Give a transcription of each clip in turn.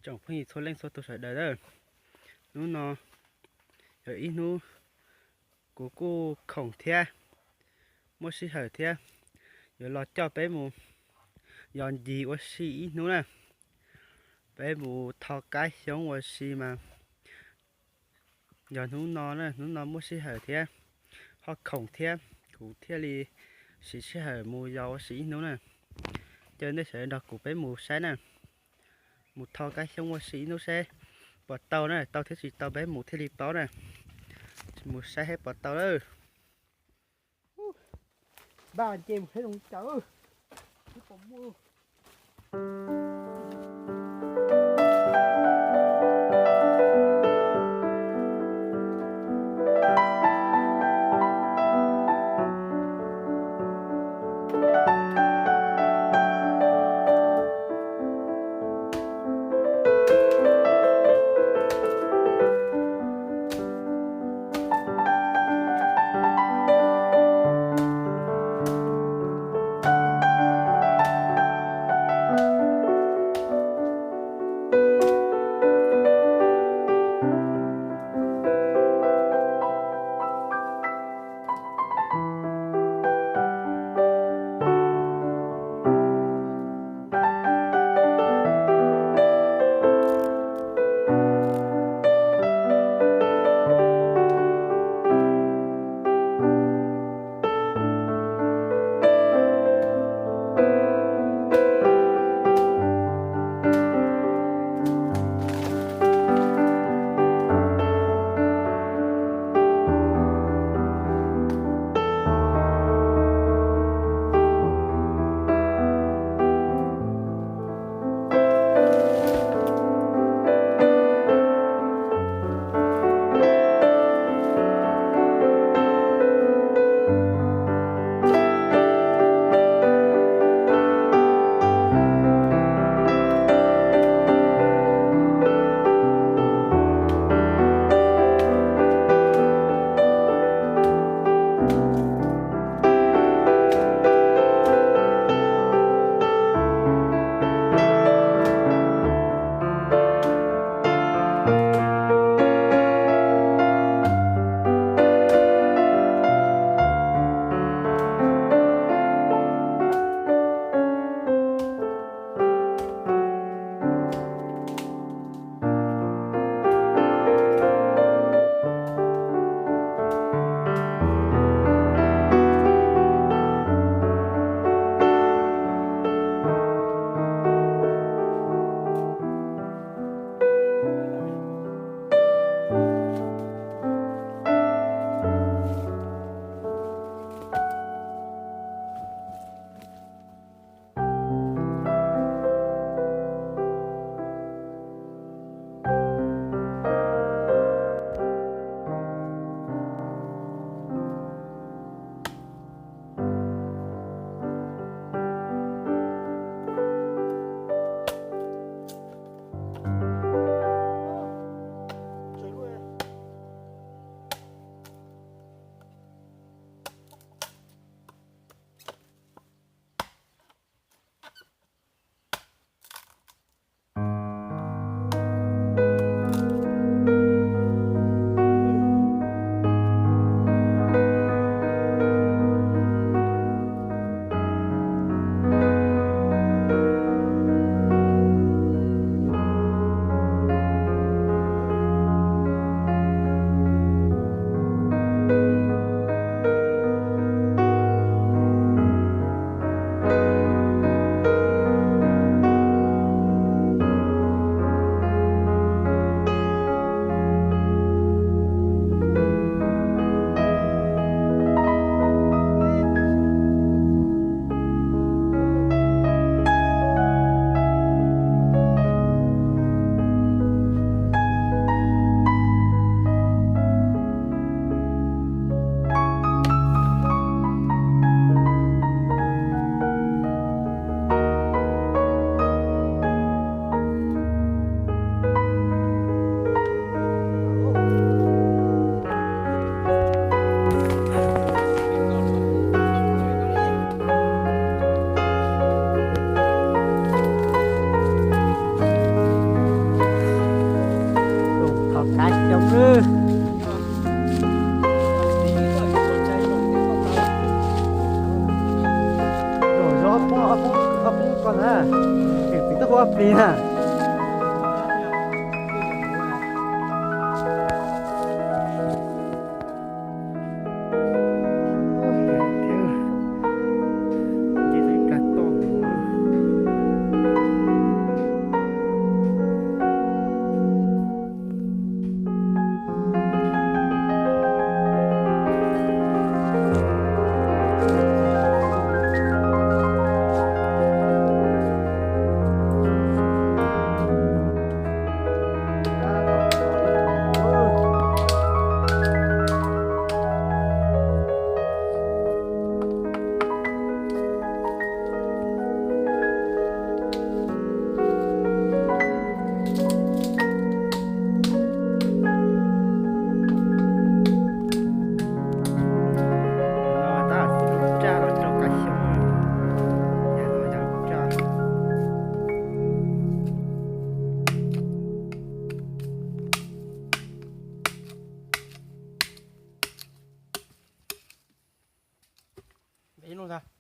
Tsoom phooj ywg txhua leej txhua tus sawv daws na, hnub no yog ib hnub kuv kuj khoom thiab muaj sij hawm thiab, yuav los coj peb mus yos ncig ua si ib hnub na. Peb mus tho kab xyoob ua si mas yog hnub no na, hnub no muaj sij hawm thiab, ho khoom thiab, kuv thiaj li siv sij hawm mus yos ua si ib hnub na. Caw nej sawv daws nrog kuv peb mus saib na, mus tho kab xyoob ua si ib hnub seb puas tau na, tau thiab tsis tau peb mus thiaj li paub na. Mus saib seb puas tau lawm. Npaj nce mus saib zoo cas, twb tsis muaj.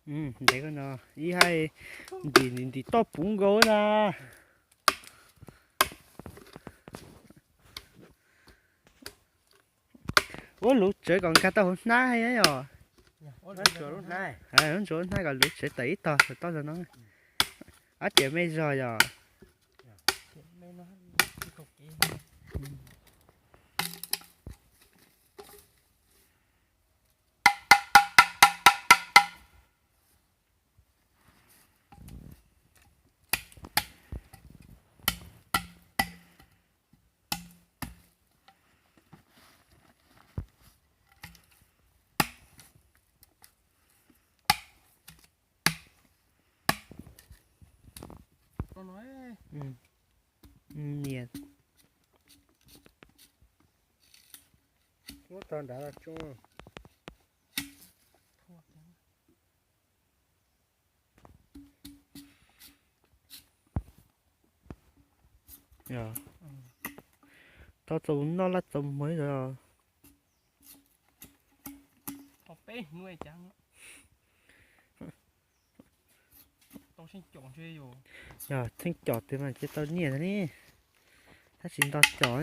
Ntev koj no, ib hais ntim ntim toj puv nkaus na. Ua luv tsawv kom nkag tau hauv hnab yom. Lub ntsuav lub hnab kom luv tsawv tawm ib tog tau toj zog no. Ob tias me zog yom. Nias. Muab tog nrad tso. Tau txaus noj laj txaus muag os. Yog theej com twg mas cia tau nyiaj ntag ne, tab sis nto com.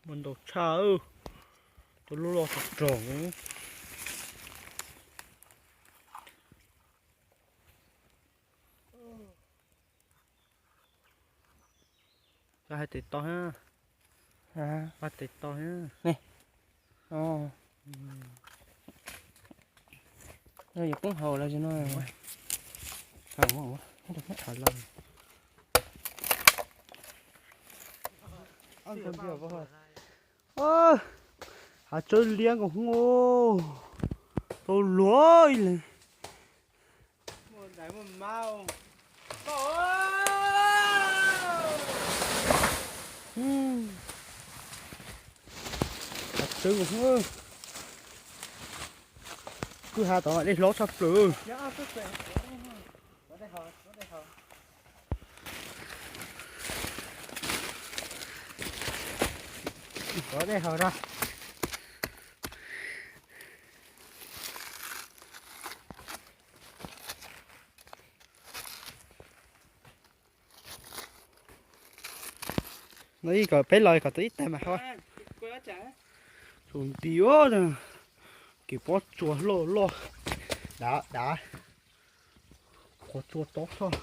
Muaj ntau tshaj, tus loj loj rog rog. Hais tes to, hais tes to. Yuav poob hauv lawm no. Hav tsawb liab nkaus hwv, tau luag ib leeg. Hav tsawb nkaus hwv, kwj ha tod dej hlob tshaj plaws. Tov dej haus rau. No ib kom peb los kom tau ib tag mas hov. Tus nti, kev pob tsuas loj loj, dav dav, qhov tsua tob tshaj.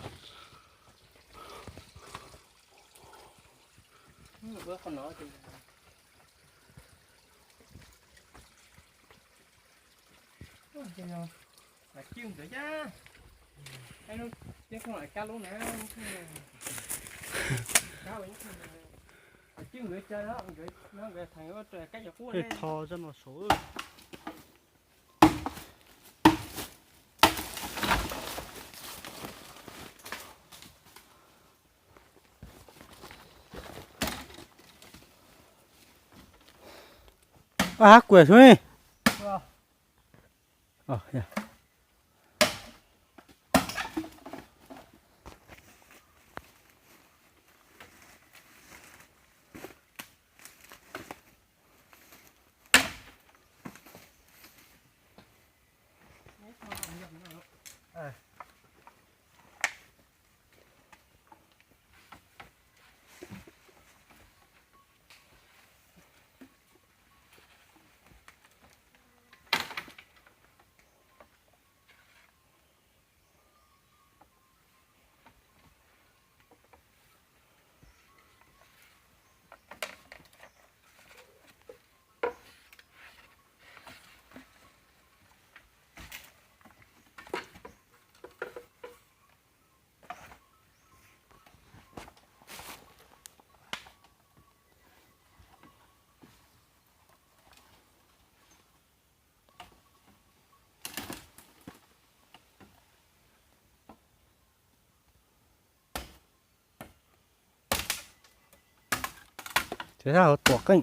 Tho zaj no saud. Ab, kuam xwb. Peb sab hauv tuam qeej.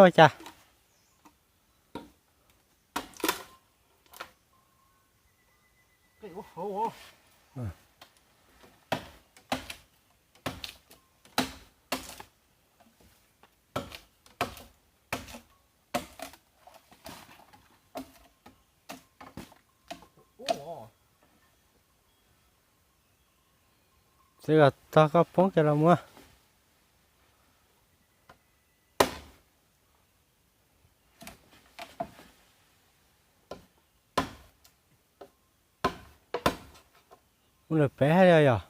Ua cas? Txiv, kom txog koj poob kiag los muab. Ua lawm peb hais li yog.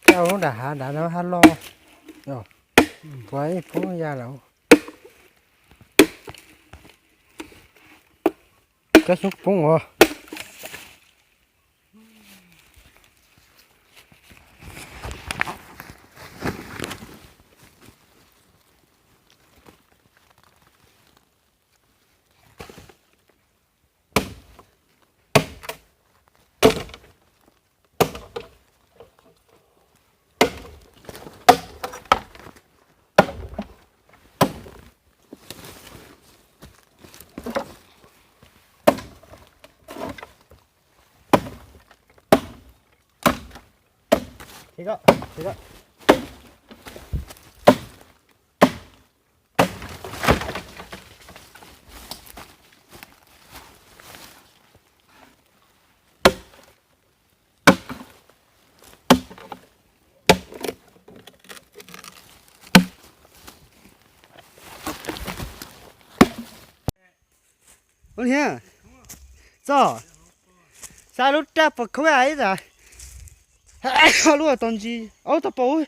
Coj lub nram hav nrad no hab loj, puav ib poob ya lawm. Cov xyoob poob os. Ua li, txog, xav lub raj pos khub ib tas, lub tau ntsis, aub tau pos,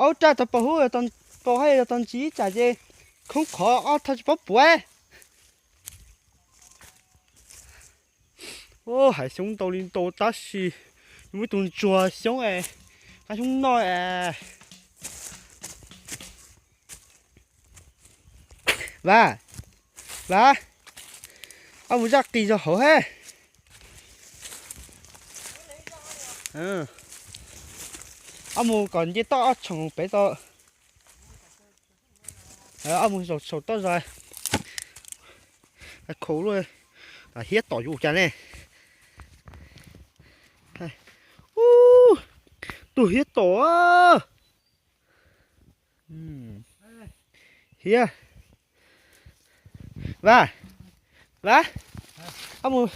aub raj tau pos huv, pos hab yog tau ntsis ib tsam ces khoob qhov ob thaj tsis paub puav. Haiv xyoob ntau li ntau tab sis muaj ib tug ntsuag xyoob es, qab xyoob noj es. Vas, Vas, ob mus zaj qis zog hauv hab. Ob mus kom nce toj ob tshoom pem tau. Ob mus zaum saum toj zog. Khau luaj, hiab tom yuav ua cas ne. Ub, tus hiab tom. Hiab, Vas, Vas, ob mus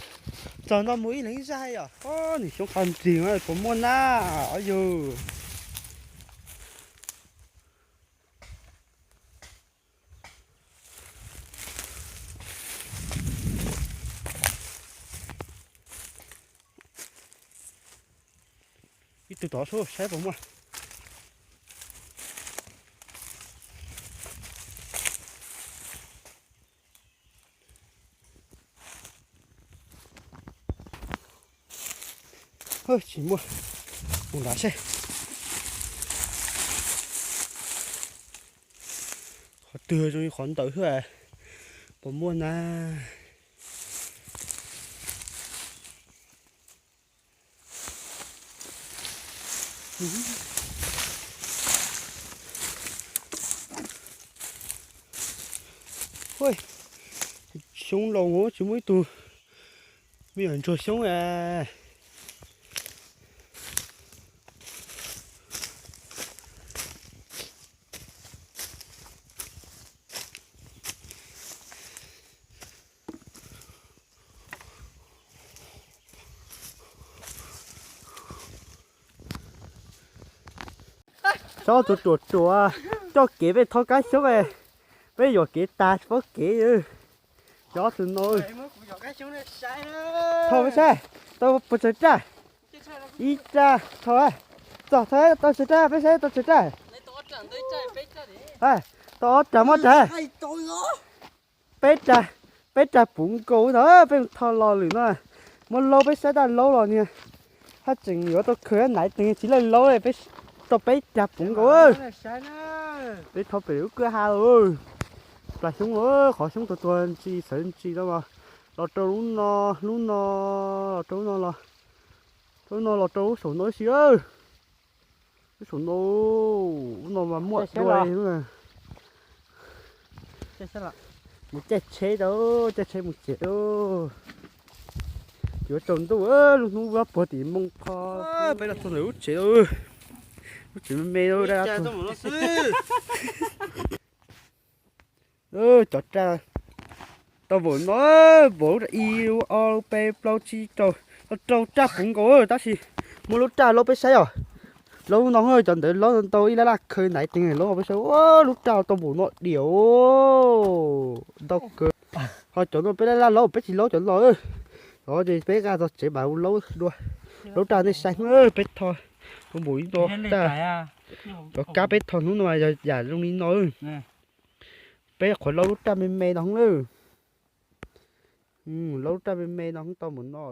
txog nto mus ib leeg ib zaj yom. Nws xyoob qhov nrig puas muaj na, ob yug. Ib tug tod sub saib puas muaj. Tsis muaj, mus nrad seb. Qhov twg zoo li qhov ntawd xwb, puas muaj na. Xyoob laus tsis muaj ib tug me nyuam ntsuag xyoob. Tsob tus ruam ruam, coj kev peb tho kab xyoob, peb yuam kev tas tsis paub kev. Cov tus no, tho peb saib, tau puas tsawg raj? Ib raj, tho, txog tho, tau tsawg raj peb saib, tau tsawg raj? Tau ob raj moj raj. Peb raj, peb raj puv nkaus no, peb tho los lwm no. Muab laub peb saib taj laub los niag, haj tseem yuav tau khaws naiv teeg tsis laj laub, peb tau peb raj puv nkaus. Peb tho pem lub kwj ha los, plas xyoob los, qhov xyoob tuag tuag ntsis xawv ntsis no, los rau lub no, lub no, los rau lub no los, rau lub no los rau lub saum no ib si. Lub saum no, lub no mas muaj dua. Mus caij tsheb tau, caij tsheb mus tsev. Yuav tsaus ntuj, lub hnub vab puag tim moo qho. Peb los txog ntawm lub tsev, lub tsev me me. Cov raj tau npaum no, npaum ib, ob, peb, plaub, tsib, rau, rau raj puv nkaus tab sis muab lub raj laub peb saib os. Laub no, cov ntawd laub ntau ib lab laj khaws naiv teeg laub peb saib, lub raj tau npaum no diam, ntau kawg. Ho cov no peb laj laj laub peb tsis laub cov no. Cov ces peb nqa txog tsev mam laub dua. Laub raj nej saib, peb tho tau npaum no raj. Cov kab peb tho hnub no mas yog yam zoo li no. Peb qhuav laub lub raj me me no na. Laub lub raj me me no tau npaum no.